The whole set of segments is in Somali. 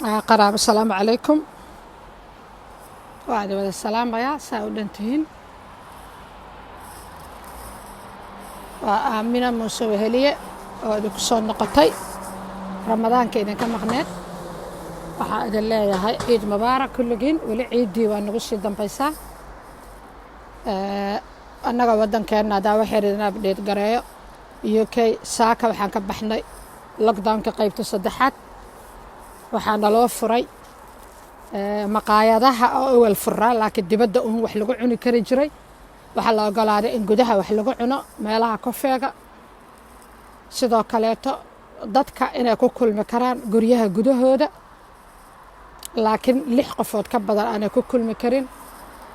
Qaraabo, asalaamu calaykum. Waa idin wada salaamayaa, saa u dhan tihiin. Waa Aamina Muuse Weheliye oo idinku soo noqotay Ramadaanka idinka maqneed. Waxaa idin leeyahay ciid mubaarak kulligiin. Weli ciiddii waa nagu sii dambaysaa. Annaga waddankeenna haddaa waxyar idin update gareeyo, UK saaka waxaan ka baxnay lockdownka qaybta saddexaad. Waxaa naloo furay maqaayadaha oo awal furaa, laakiin dibadda uun wax lagu cuni kari jiray. Waxaa la ogolaaday in gudaha wax lagu cuno, meelaha kofeega. Sidoo kaleeto dadka inay ku kulmi karaan guryaha gudahooda, laakiin 6 qofood ka badan aanay ku kulmi karin.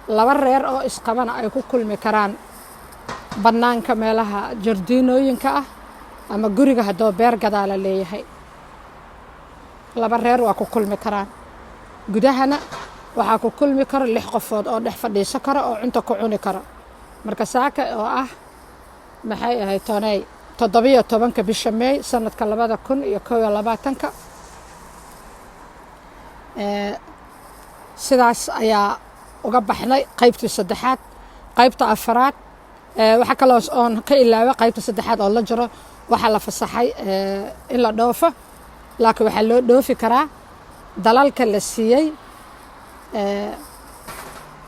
2 reer oo isqabana ay ku kulmi karaan bannaanka, meelaha jardiinooyinka ah ama guriga haddoo beer gadaala leeyahay. 2 reer waa ku kulmi karaan. Gudahana waxaa ku kulmi karo 6 qofood oo dhex fadhiisan karo oo cunto ku cuni karo. Marka saaka oo ah, maxay ahayd toney, 17-ka bisha Meey sanadka 2021-ka, sidaas ayaa uga baxnay qaybtii saddexaad. Qaybta afaraad waxaa kaloo oon ka ilaaway, qaybta saddexaad oo la jiro, waxaa la fasaxay in la dhoofo, laakiin waxaa loo dhoofi karaa dalalka la siiyey,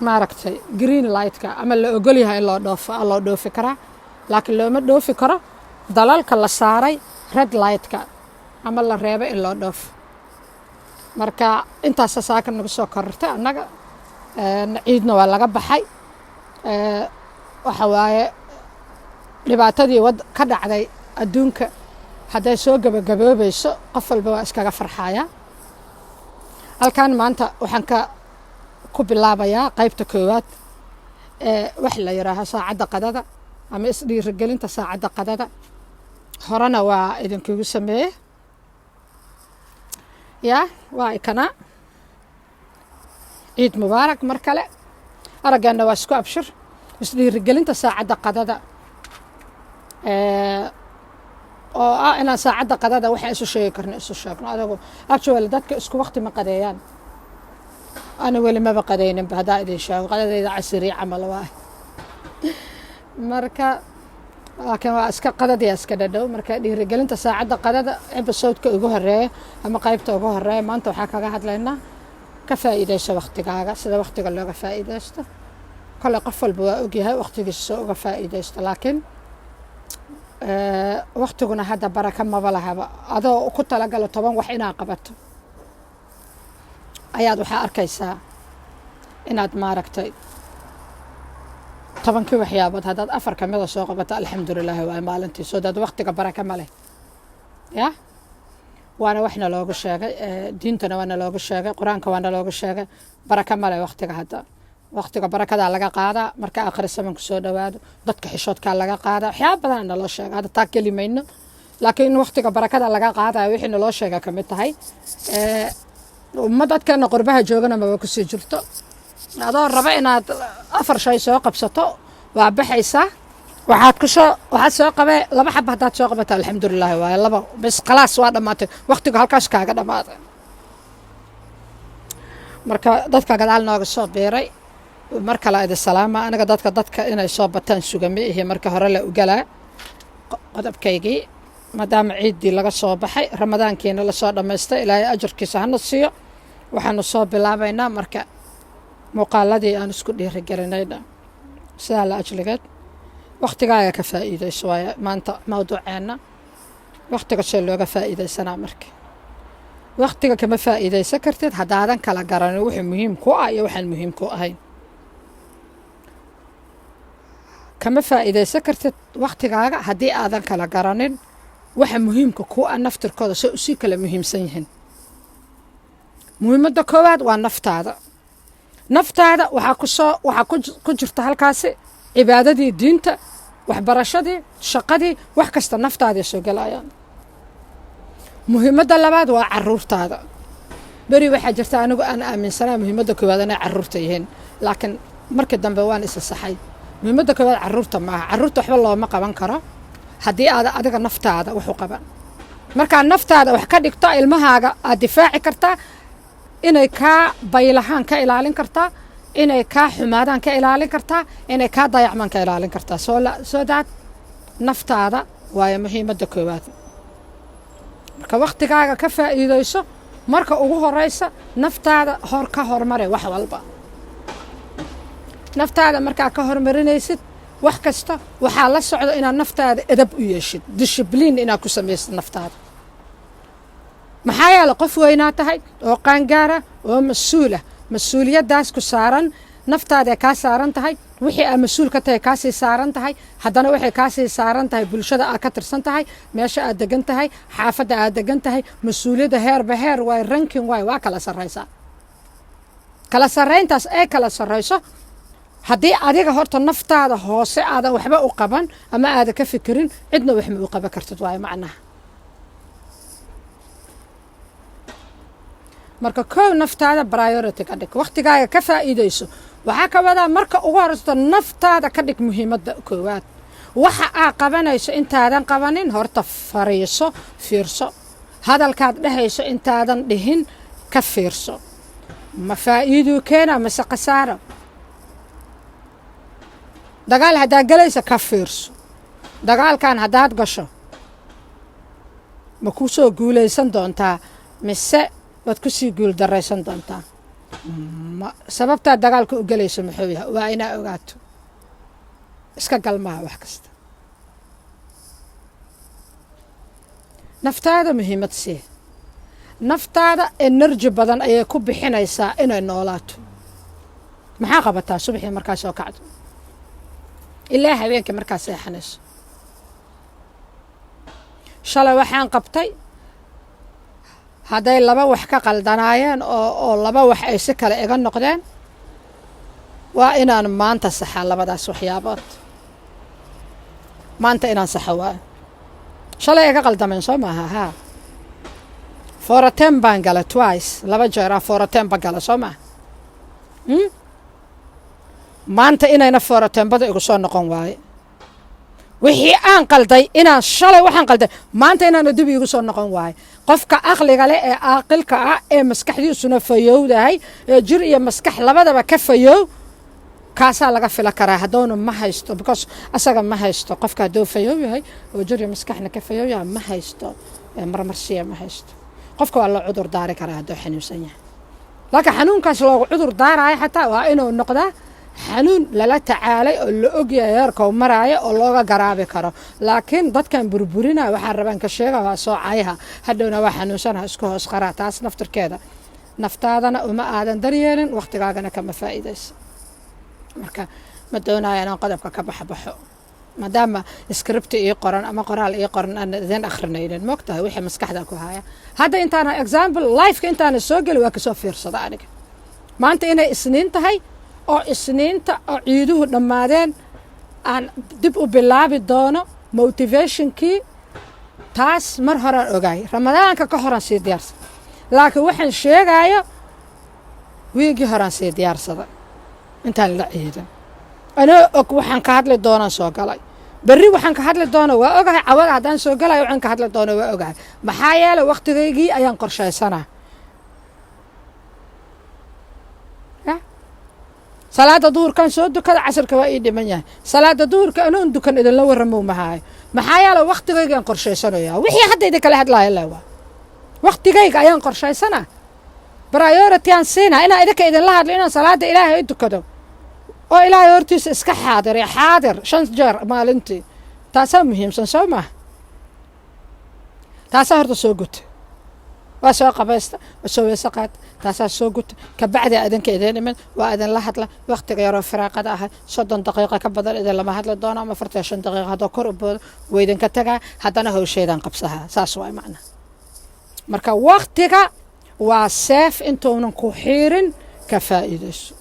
maaragtay, green lightka ama la ogol yahay in loo dhoofo a loo dhoofi karaa, laakiin looma dhoofi karo dalalka la saaray red lightka ama la reebay in loo dhoofo. Marka intaasa saaka nagu soo korortay annaga. Ciidna waa laga baxay. Waxa waaye dhibaatadii wad ka dhacday adduunka hadday soo gabagaboobayso, qof walba waa iskaga farxaya. Halkan maanta waxaan ka ku bilaabayaa qaybta koowaad ee wax la yidhaaho saacadda qadada ama isdhiirigelinta saacadda qadada. Horena waa idinkugu sameeye yaa waa ikana. Ciid mubaarak mar kale. Araggeena waa isku abshir. Isdhiirigelinta saacadda qadada oo ah inaan saacadda qadada waxaan isu sheegi karno isu sheegno. Adigu actually dadka isku waqti ma qadeeyaan. Ana weli maba qadayninba haddaa idin sheego, qadadayda casiri camal waay. Marka laakiin waa iska qadadiya iska dhadhow. Marka dhiirigelinta saacadda qadada, episodeka ugu horeeya ama qaybta ugu horeeya, maanta waxaa kaga hadlaynaa ka faa'iidayso waqtigaaga, sida waqtiga looga faa'iidaysto. Kole qof walba waa ogyahay waqtigiisa soo uga faa'iidaysto, laakiin waqtiguna hadda baraka maba lahaba. Adoo ku talagalo 10 wax inaad qabato ayaad waxaa arkaysaa inaad, maaragtay, 10-kii waxyaabood haddaad 4 kamida soo qabato, alxamdulilaahi waay maalintii soo daad. Waqtiga baraka ma leh ya. Waana waxna loogu sheegay diintana, waana loogu sheegay Qur-aanka, waana loogu sheegay. Baraka ma leh waqtiga hadda. Waqtiga barakadaa laga qaadaa marka aakhiri samanku soo dhowaado. Dadka xishoodkaa laga qaadaa. Waxyaaba badanaa naloo sheega, hadda taa keli mayno, laakiin in waqtiga barakada laga qaadayo wixii naloo sheega kamid tahay. Umma dadkeena qurbaha joogana maba kusii jirto. Adoo raba inaad 4 shay soo qabsato waa baxaysaa, waxaad kusoo waxaad soo qabee 2 xaba. Haddaad soo qabata, alxamdulilaahi waaye, 2 bes, khalaas, waa dhammaatay. Waqtigu halkaas kaaga dhammaaday. Marka dadka gadaal nooga soo biiray, mar kale idin salaama. Aniga dadka inay soo bataan suga ma ihi. Marka hore la ugalaa qodobkaygii, maadaama ciiddii laga soo baxay, Ramadaankiina lasoo dhammaystay, Ilaahay ajarkiisa hana siiyo. Waxaanu soo bilaabaynaa marka muuqaaladii aan isku dhiirigelinayna. Sidaa la ajligeed, waqtigaaga ka faa'iidayso waaye maanta mawduuceenna. Waqtiga see looga faa'iidaysanaa? Marka waqtiga kama faa'iidaysan kartid haddaadan kala garanin wuxuu muhiim ku ah iyo waxaan muhiim ku ahayn. Kama faa'iidaysan kartid waqtigaaga haddii aadan kala garanin waxa muhiimka ku ah naftirkooda, say usii kala muhiimsan yihiin. Muhiimadda koowaad waa naftaada. Naftaada waxaa kusoo waxaa ku jirta halkaasi cibaadadii, diinta, waxbarashadii, shaqadii, wax kasta naftaaday soo gelayaan. Muhiimadda labaad waa caruurtaada. Beri waxaa jirta anigu aan aaminsanaa muhiimadda koowaad inay caruurta yihiin, laakiin markii dambe waan isa saxay. Muhiimadda koowaad caruurta maaha. Caruurta waxba looma qaban karo haddii aada adiga naftaada wax u qaban. Markaa naftaada wax ka dhigto, ilmahaaga aad difaaci kartaa. Inay kaa baylahaan ka ilaalin kartaa, inay kaa xumaadaan ka ilaalin kartaa, inay kaa dayacmaan ka ilaalin kartaa. Soo daad naftaada waayo muhiimadda koowaad. Marka waktigaaga ka faa'iidayso. Marka ugu horeysa naftaada hor ka hormare wax walba. Naftaada markaa ka hormarinaysid wax kasta, waxaa la socda inaad naftaada edab u yeeshid, discipline inaad ku samaysid naftaada. Maxaa yeele, qof weynaa tahay oo qaangaara oo mas-uulah. Mas-uuliyaddaas ku saaran naftaada kaa saaran tahay, wixii aad mas-uul ka tahay kaasii saaran tahay. Haddana waxay kaasii saaran tahay bulshada aad ka tirsan tahay, meesha aad degan tahay, xaafadda aad degan tahay. Mas-uuliyadda heerba heer waay, ranking waay, waa kala sarraysaa. Kala sarrayntaas ay kala sarrayso, haddii adiga horta naftaada hoose aadan waxba u qaban ama aadan ka fikirin, cidna waxma u qaban kartid waayo macnaha. Marka kow, naftaada priority ka dhig, waktigaaga ka faa'iidayso. Waxaa ka wadaa, marka ugu horeysto naftaada ka dhig muhiimadda koowaad. Waxa aad qabanayso intaadan qabanin horta fariiso, fiirso. Hadalkaad dhehayso intaadan dhihin ka fiirso. Ma faa'iiduu keena mase khasaaro? Dagaal haddaad galaysa, ka fiirso. Dagaalkan haddaad gasho, ma ku soo guulaysan doontaa mise waad kusii guul daraysan doontaa? Ma sababtaad dagaalka u gelayso muxuu yahay? Waa inaa ogaato. Iska galmaha wax kasta. Naftaada muhiimad sii. Naftaada energy badan ayay ku bixinaysaa inay noolaato. Maxaa qabataa subaxii markaa soo kacdo ilaa habeenkii markaa seexanayso? Shalay waxaan qabtay, hadday laba wax ka qaldanaayeen oo laba wax ay si kale iga noqdeen, waa inaan maanta saxaa labadaas waxyaabood. Maanta inaan saxo waayo. Shalay iga qaldameen, soo maaha? Haa, 4 ten baan gala twice, laba jeeraa 4 ten ba gala, soo maaha? Maanta inayna 4 ten-bada igu soo noqon waaye. Wixii aan qalday inaan shalay, waxaan qalday maanta inaana dib iigu soo noqon waaye. Qofka aqliga leh ee aaqilka ah ee maskaxdiisuna fayowdahay, ee jir iyo maskax labadaba ka fayow, kaasaa laga fila karaa. Haddowna ma haysto, because asaga ma haysto. Qofka hadduu fayow yahay oo jir iyo maskaxna ka fayow yahay, ma haysto marmarsiya, ma haysto. Qofka waa loo cudur daari karaa hadduu xanuunsan yahay, laakiin xanuunkaas loogu cudur daaraayo xataa waa inuu noqdaa xanuun lala tacaalay oo la ogyahay heerkau maraayo oo looga garaabi karo. Laakiin dadkan burburina waxaan rabaan ka sheega, waa soocayha, hadhowna waa xanuunsanaha, isku hoos qaraa. Taas naftirkeeda naftaadana uma aadan daryeelin, waqtigaagana kama faa'iidaysa. Marka ma doonayo inaan qodobka ka baxbaxo, maadaama script ii qoran ama qoraal ii qoran aan idin akhrinaynin. Moogtahay wixii maskaxda ku haya hadda intaana example live-ka intaana soo geli, waa kasoo fiirsada aniga maanta inay Isniin tahay oo Isniinta oo ciiduhu dhammaadeen aan dib u bilaabi doono motivation-kii. Taas mar horaan ogaay, Ramadaanka ka horaan sii diyaarsan, laakiin waxaan sheegayo wiigii horaan sii diyaarsada intaan la ciidan. Anoo og waxaan ka hadli doonaan soo galay. Berri waxaan ka hadli doona waa ogahay. Cawada haddaan soo galayo, waxaan ka hadli doona waa ogahay. Maxaa yeelay, waqtigaygii ayaan qorshaysanaa. Ya salaada duhurkan soo dukada, casarka waa ii dhiman yahay. Salaada duhurka anoon dukan idinla warramow mahaayo. Maxaa yeelay, waqtigaygaan qorshaysanayaa. Wixii hadda idin kala hadlaayo le waa waqtigayga ayaan qorshaysanaa, priority aan siinaa inaan idinka idinla hadlo, inaan salaada Ilaahay dukado oo Ilaahay hortiisa iska xaadiray, xaadir shan jeer maalintii. Taasaa muhiimsan, soo maaha? Taasaa horta soo guta, waa soo qabaysta, waa soo weyse qaata, taasaa soo guta. Kabacdi idinka idin iman, waa idinla hadla. Waqtiga yaroo firaaqada ahay, 30 daqiiqa ka badan idin lama hadli doono, ama 45 daqiiqa haddoo kor u boodo, waa idinka tagaa. Haddana hawsheedaan qabsahaa. Saas waay macnaha. Marka waqtiga waa seef, intuunan ku xiirin ka faa'iidayso.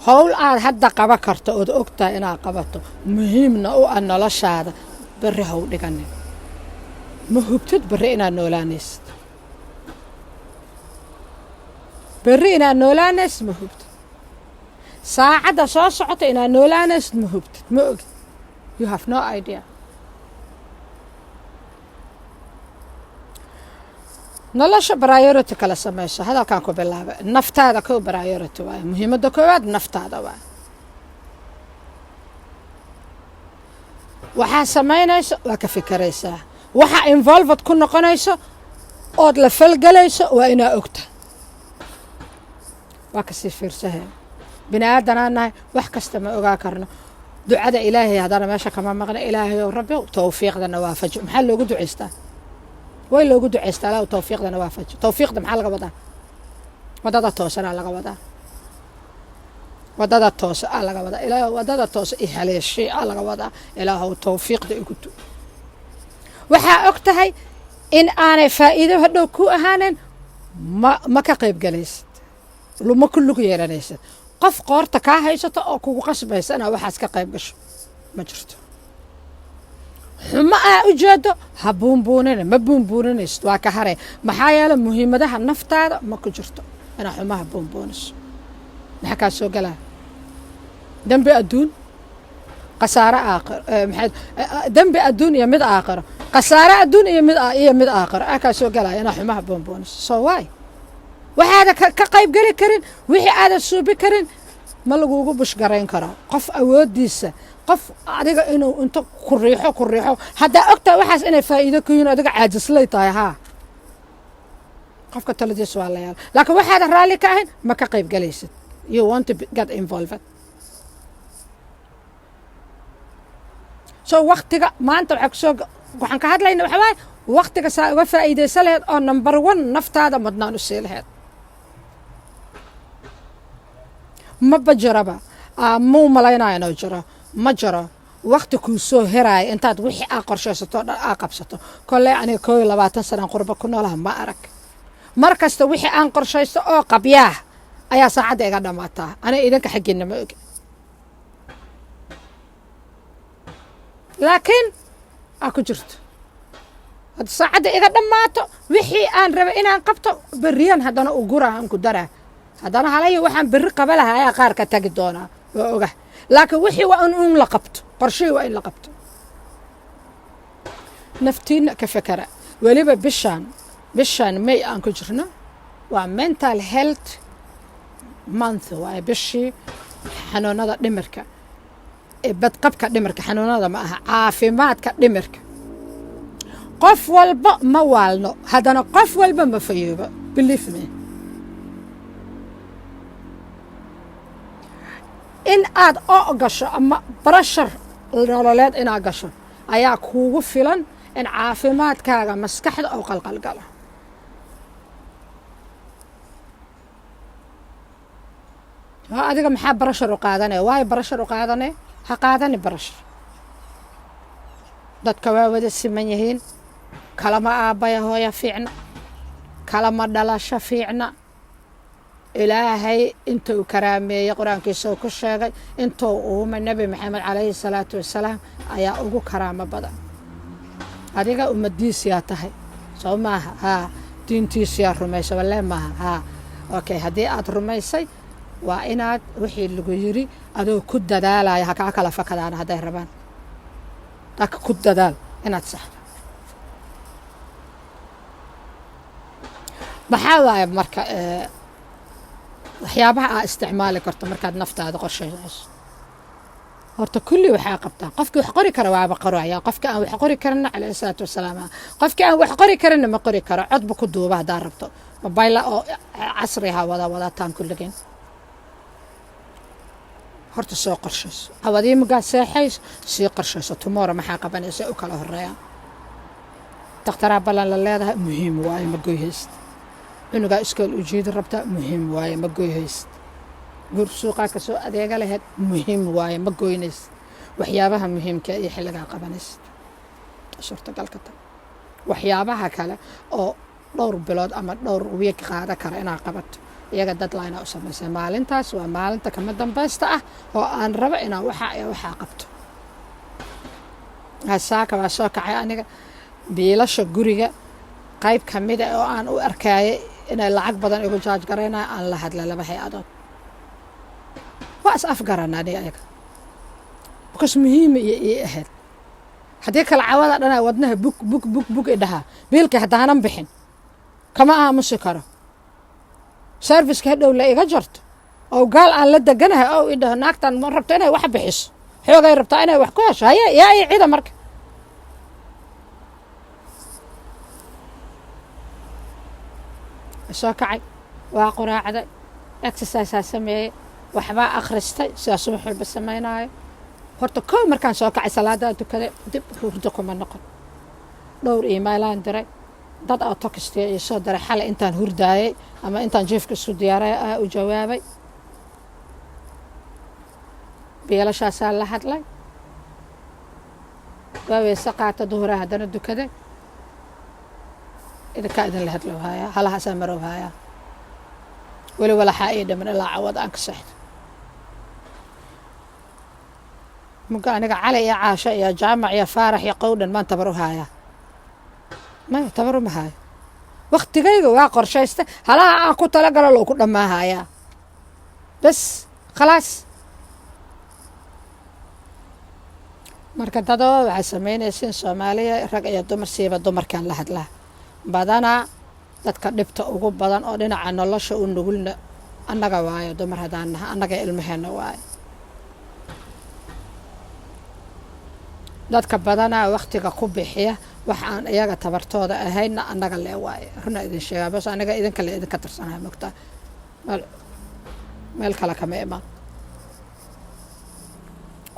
Howl aad hadda qaba karto ood ogtahay inaad qabato, muhiimna u ah noloshaada, berri how dhiganin. Ma hubtid berri inaad noolaanaysid. Berri inaad noolaanaysid ma hubtid. Saacadda soo socota inaad noolaanaysid ma hubtid, ma ogid. You have no idea. Nolosha priority kala samayso. Hadalkan ku bilaaba, naftaada kow priority waaye. Muhiimadda koowaad naftaada waaye. Waxaa samaynayso waa ka fikiraysaa, waxa involved ku noqonayso ood la falgelayso waa inaa ogta, waa kasii fiirsahe. Bini aadanaa nahay, wax kasta ma ogaa karno. Ducada Ilaahay haddana meesha kama maqna. Ilaahay ow, Rabbi, towfiiqdana waafajo. Maxaa loogu ducaystaa? Way loogu ducaystaa Ilaahu towfiiqdana waafajo. Towfiiqda maxaa laga wadaa? Wadada toosanaa laga wadaa. Wadada toosa aa laga wadaa. Ilaah, wadada toosa i haleeshay aa laga wadaa. Ilaahow, towfiiqda igu du. Waxaa og tahay in aanay faa'iido hadhow ku ahaanen, ma ka qayb galaysid, ma ku lug yeelanaysid. Qof qoorta kaa haysato oo kugu qasbaysa inaad waxaas ka qayb gasho ma jirto. Xumo aa ujeedo ha buunbuunina, ma buunbuuninaysid, waa ka haray. Maxaa yeele, muhiimadaha naftaada ma ku jirto inaad xumaha buunbuuniso. Maxaa kaa soo galaa? Dembi adduun, khasaare aakhiro. Maxay dembi adduun iyo mid aakhiro, khasaare adduun iyo mid aakhiro aa kaa soo galaya inaad xumaha buunbuuniso. So waay waxaada ka qayb geli karin, wixii aadan suubi karin, ma lagugu push garayn karo. Qof awoodiisa, qof adiga inuu inta ku riixo, ku riixo, haddaa ogtahay waxaas inay faa'iido ku yihiin, adiga caajislay tahay, haa, qofka taladiisa waa la yaala. Laakiin waxaadan raalli ka ahayn ma ka qayb galaysid. You want to get involved. So waktiga maanta waxaa kusoo, waxaan ka hadlayna waxaa waaye waktiga saa uga faa'iidaysan laheyd oo number one naftaada mudnaan u sii laheyd. Maba jiraba, muu malaynaya inuu jiro. Ma jiro wakti kuu soo heraaya intaad wixii aa qorshaysato o dhan aa qabsato. Kolley aniga 21 sanaan qurba ku noolaha, ma arag. Mar kasta wixii aan qorshaysto oo qabyaah ayaa saacadda iga dhammaataa. Aniga idinka xaggiina ma ogi, laakiin aa ku jirto hadda saacadda iga dhammaato wixii aan rabay inaan qabto, berriyan haddana u guraa, aan ku daraa haddana halayo. Waxaan berri qaba lahaa ayaa qaar ka tagi doonaa, waa oga. Laakiin wixii waa in un la qabto, qorshihii waa in la qabto. Naftiina ka fekera. Weliba bishaan May aan ku jirno waa Mental Health Month, waaye bishii xanuunada dhimirka, badqabka dhimirka. Xanuunada ma aha, caafimaadka dhimirka. Qof walba ma waalno, haddana qof walba ma fayoobo. Believe me, in aad o gasho ama pressure nololeed inaad gasho ayaa kuugu filan in caafimaadkaaga maskaxda oo qalqal galo. Adiga maxaa pressure u qaadanaya? Waayo pressure u qaadanaya? Ha qaadani pressure. Dadka waa wada siman yihiin. Kalama aabbaya hooya fiicna, kalama dhalasho fiicna. Ilaahay intuu karaameeyey Qur-aankiisa uu ku sheegay, intuu uumay Nebi Maxamed calayhi salaatu wasalaam ayaa ugu karaamo badan. Adiga ummadiisiyaa tahay, soo maaha? Haa. Diintiisiyaa rumaysa, walee maaha? Haa. Okay, haddii aad rumaysay, waa inaad wixii lagu yiri adoo ku dadaalaya ha kaa kala fakadaana hadday rabaan, laakiin ku dadaal inaad saxdo. Maxaa waaye marka waxyaabaha aa isticmaali karto markaad naftaada qorsheynayso? Horta kulli waxaa qabtaa, qofkii wax qori kara waaba qoraya. Qofki aan wax qori karinna, calayhi salaatu wasalaam, qofkii aan wax qori karinna ma qori karo, codba ku duuba haddaa rabto. Mobayla oo casri ha wada wadataan kulligeen. Horta soo qorshayso. Hawadii magaa seexayso, sii qorshayso tomorrow maxaa qabanaysa, u kala horeeyaan. Dakhtaraa ballan la leedahay, muhiim waaye, ma goy hayst. Cunugaa iskool u jiidi rabtaa, muhiim waaye, ma goy hayst. Guur suuqaa kasoo adeega laheyd, muhiim waaye, ma goynaysid. Waxyaabaha muhiimka iyo xilligaa qabanaysid suurtagalka ta. Waxyaabaha kale oo dhowr bilood ama dhowr wiig qaada kara inaad qabato, iyaga deadline u samaysay. Maalintaas waa maalinta kama dambaysta ah oo aan rabo inaan waxa iyo waxaa qabto. Saaka waa soo kacay aniga, biilasha guriga qayb kamida oo aan u arkayay inay lacag badan igu charge garaynayo, aan la hadla laba hay-adood, waa is afgarana aniga ayaga, because muhiima iyo ii ahayd. Haddii kale cawada dhanaa wadnaha bug bug bug bug i dhahaa biilka haddaanan bixin. Kama aamusi karo. Serviceka hadhow la iga jarto oo gaal aan la deganahay oo i dhaho, "Naagtan ma rabto inay wax bixiso, xoogay rabtaa inay wax ku hesho." Haye, yaa i cida marka? Soo kacay, waa quraacday, exerciseaa sameeyey, waxbaa akhristay, sidaa subax walba samaynaayo. Horta kow markaan soo kacay, salaadaa tukaday, dib hurdo kuma noqon. Dhowr emailaan diray, dad oo textiya iyo soo diray xalay intaan hurdaayay ama intaan jiifka isku diyaaray ah u jawaabay. Biilashaasaa la hadlay, waa weyse qaata, duhuraa haddana dukaday. Idinkaa idinla hadlow haayaa, halahaasaa marow haayaa. Weli walaxaa ii dhiman ilaa cawad aan ka seexdo. Muga aniga Cali iyo Caasho iyo Jaamac iyo Faarax iyo Qowdhan maan tabar u haayaa? Maya, tabar uma haayo. Waktigayga waa qorshaystay, halaha aan ku talagalo loo ku dhammaahayaa, bes, khalaas. Marka dadoo waxaad samaynaysiin, Soomaaliya, rag iyo dumar, siiba dumarkaan la hadlaa. Badanaa dadka dhibta ugu badan oo dhinaca nolosha u nugulna annaga waayo. Dumar haddaan naha, annaga ilmaheenna waayo. Dadka badanaa waktiga ku bixiya wax aan iyaga tabartooda ahaynna annaga lee waayo. Runa idin sheegaa, bas aniga idinka le idinka tirsanaha mogtaa, meel meel kale kama imaan.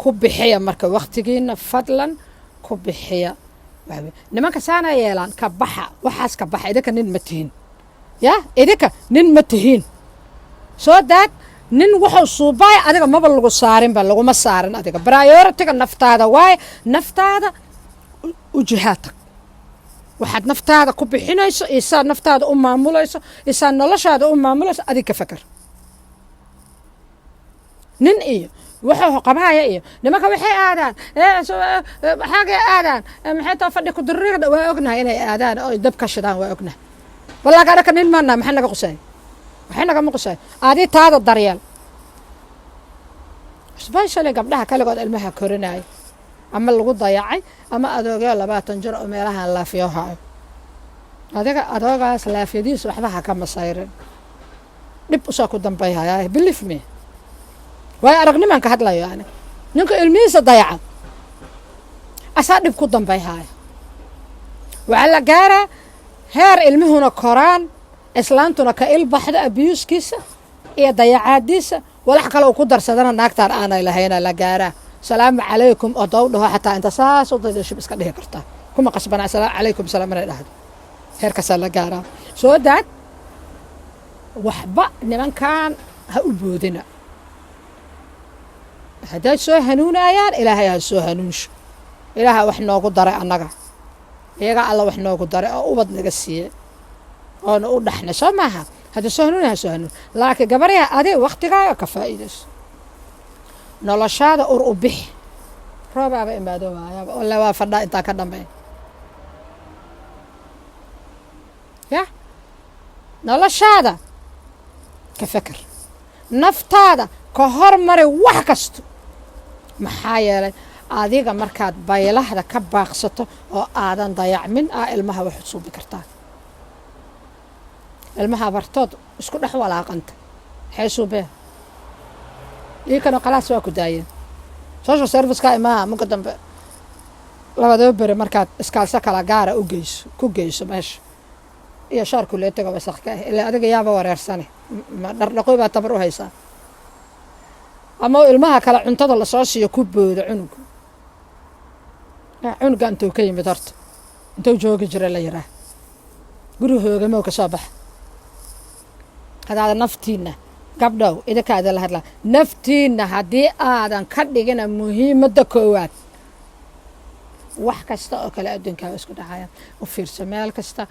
Ku bixiya marka waktigiina, fadlan ku bixiya. Nimanka saana yeelaan, ka baxa waxaas, ka baxa. Idinka nin ma tihiin, ya idinka nin ma tihiin. Soo daad nin wuxuu suubaay adiga maba lagu saarinba, laguma saarin adiga. Priorityga naftaada waaye. Naftaada u jihaad tag. Waxaad naftaada ku bixinayso iyo saad naftaada u maamulayso iyo saad noloshaada u maamulayso, adig ka fakar. Nin iyo wuxuu qabahaya iyo nimanka waxay aadaan xaagay aadaan, maxay taa, fadhi kudurriga waa ognahay inay aadaan oo dab ka shidaan, waa ognahay. Wallaahi anaka nin maana, maxay naga qusay? Waxay nagama qusay. Adi taada daryeel, especially gabdhaha kaligood ilmaha korinaya ama lagu dayacay ama adoogyo 20 jir oo meelahan laafiyo hayo. Adiga adoogaas laafyadiisa waxba ha ka masayrin, dhib usoo ku dambayhayaa, believe me. Waayo aragnimaan ka hadlayo ani. Ninka ilmihiisa dayaca asaa dhib ku dambayhaya. Waxaa la gaaraa heer ilmihuna koraan, islaantuna ka ilbaxda abusekiisa iyo dayacaadiisa, walax kale uu ku darsadana naagtaan aanay lahayna la gaaraa. "Salaamu calaykum" oo daw dhaho xataa inta saas u dayda shib iska dhihi kartaa, kuma qasbana "asalaamu calaykum" salaam inay dhahdo. Heerkaasaa la gaaraa. Soo daad waxba nimankan ha u boodina. Hadday soo hanuunayaan, Ilaahay ha soo hanuunsho. Ilaaha wax noogu daray annaga, iyagaa Alla wax noogu daray oo ubad naga siiyey oona u dhaxnay, soo maaha? Haddii soo hanuunaya, ha soo hanuun. Laakiin gabaryaha, adiga waktigaaga ka faa'iidayso, noloshaada ur u bixi. Roobaaba imaado waayaba ole, waa fadhaa intaa ka dhambeyn ya. Noloshaada ka feker, naftaada ka hormari wax kasto. Maxaa yeelay, adiga markaad baylahda ka baaqsato oo aadan dayacmin aa ilmaha wax suubi kartaa. Ilmaha bartood isku dhex walaaqanta maxay suubeen? Iikana khalaas, waa ku daayeen. Social serviceka imaha muka dambe labadaba bere markaad iskaalso kala gaara u geyso, ku geyso meesha iyo shaarkuleetaga wasaq ka ah. Ilaa adiga yaaba wareersane, ma dhardhaqoy baa tabar u haysaa? Ama ilmaha kale cuntada lasoo siiyo ku boodo cunuga. Cunuga intuu ka yimid horta, intuu joogi jira la yiraah, guri hoogamow ka soo baxa. Hadaada naftiina, gabdhow, idinkaada la hadlaa, naftiina haddii aadan ka dhigina muhiimadda koowaad, wax kasta oo kale adduunkaa isku dhacaya. U fiirso, meel kasta,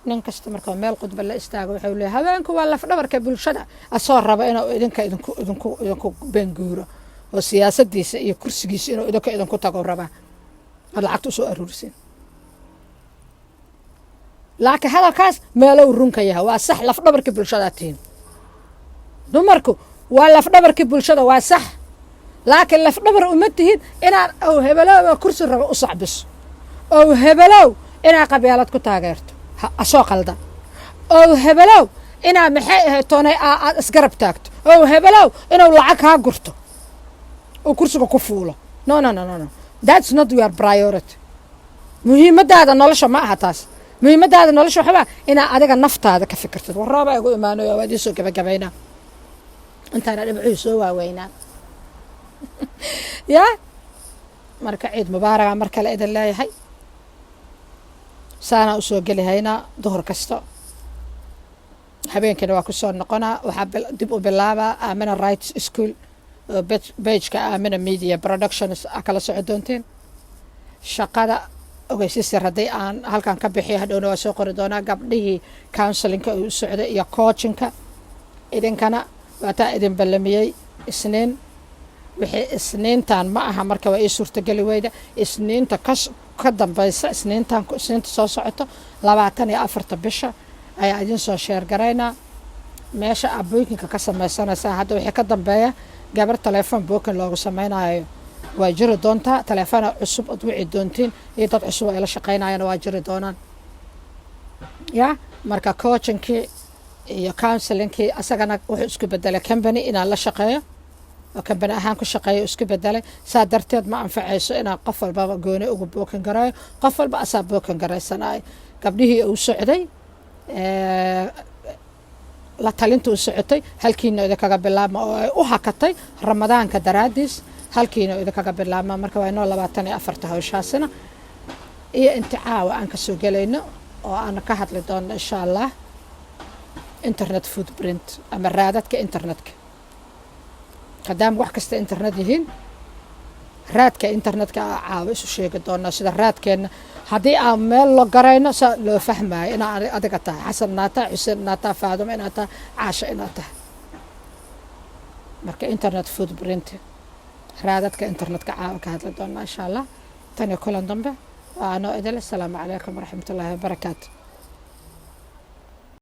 nin kasta markuu meel khudba la istaago, wuxuu leeyahay haweenku waa lafdhabarka bulshada, asoo raba inuu idinka idinku beenguuro oo siyaasadiisa iyo kursigiisa inuu idinka idinku tago rabaa, aad lacagta usoo aruursin. Laakiin hadalkaas meelow runka yahay waa sax. Lafdhabarkii bulshadaa tihiin, dumarku waa lafdhabarkii bulshada, waa sax. Laakiin lafdhabar uma tihin inaad ow hebelow kursi rabo u sacbiso, ow hebelow inaad qabyaalad ku taageerto asoo qaldan. Oo hebelow inaa maxay ahayd toonay aad isgarab taagto, oo hebelow inuu lacag kaa gurto oo kursiga ku fuulo. No, no, no, no, no, that's not your priority. Muhiimadaada nolosha ma aha taas. Muhiimadaada nolosha waxbaa inaa adiga naftaada ka fikirtid. Warroobaa igu imaanayo, waa idiin soo gabagabaynaa intaana dhibcuhu soo waaweynaa ya. Marka ciid mubaaraga mar kale idin leeyahay. Saanaa usoo geli haynaa duhur kasta, habeenkiina waa kusoo noqonaa. Waxaa dib u bilaabaa Amina Rights School oo page-ka Amina Media Productions a kala soco doonteen. Shaqada ogeysiisir haddii aan halkan ka bixiyo, hadhowna waa soo qori doonaa. Gabdhihii counseling-ka uu u socday iyo coaching-ka, idinkana waataa idin ballamiyey Isniin. Wixii Isniintan ma aha, marka waa ii suurtageli weyda. Isniinta ka dambaysa Isniintan, Isniinta soo socoto, 24-ta bisha ayaa idin soo share garaynaa meesha aad booking-ka ka sameysanaysaa. Hadda wixii ka dambeeya gabar telefoon booking loogu sameynayo waa jiri doontaa. Telefoona cusub ood wici doontiin iyo dad cusub oo ay la shaqeynayana waa jiri doonaan ya. Marka coaching-kii iyo counseling-kii asagana wuxuu isku bedelay company inaan la shaqeeyo oo company ahaan ku shaqeeyo isku bedelay. Saa darteed ma anfacayso inaan qof walbaba gooni ugu booking gareeyo. Qof walba asaa booking garaysanayo. Gabdhihii uu socday, la talinta u socotay, halkiina idinkaga bilaabma oo ay u hakatay Ramadaanka daraadiis, halkiina idinkaga bilaabma. Marka waa inoo 24-ta hawshaasina iyo inti caawa aan kasoo gelayno oo aan ka hadli doono, insha Allah, internet footprint ama raadadka internetka. Maadaama wax kasta internet yihiin, raadka internetka a caawa isu sheegi doonaa, sida raadkeenna haddii aan meel lo garayno saa loo fahmayo inaa adiga tahay Xasan, inaad tahay Xuseen, inaad tahay Faadumo, inaad tahay Caasha, inaad tahay. Marka internet footprint, raadadka internetka, caawa ka hadli doonaa, insha Allah. Tan iyo kulan dambe, waa anoo idil. Asalaamu calaykum waraxmatullaahi wabarakaatu.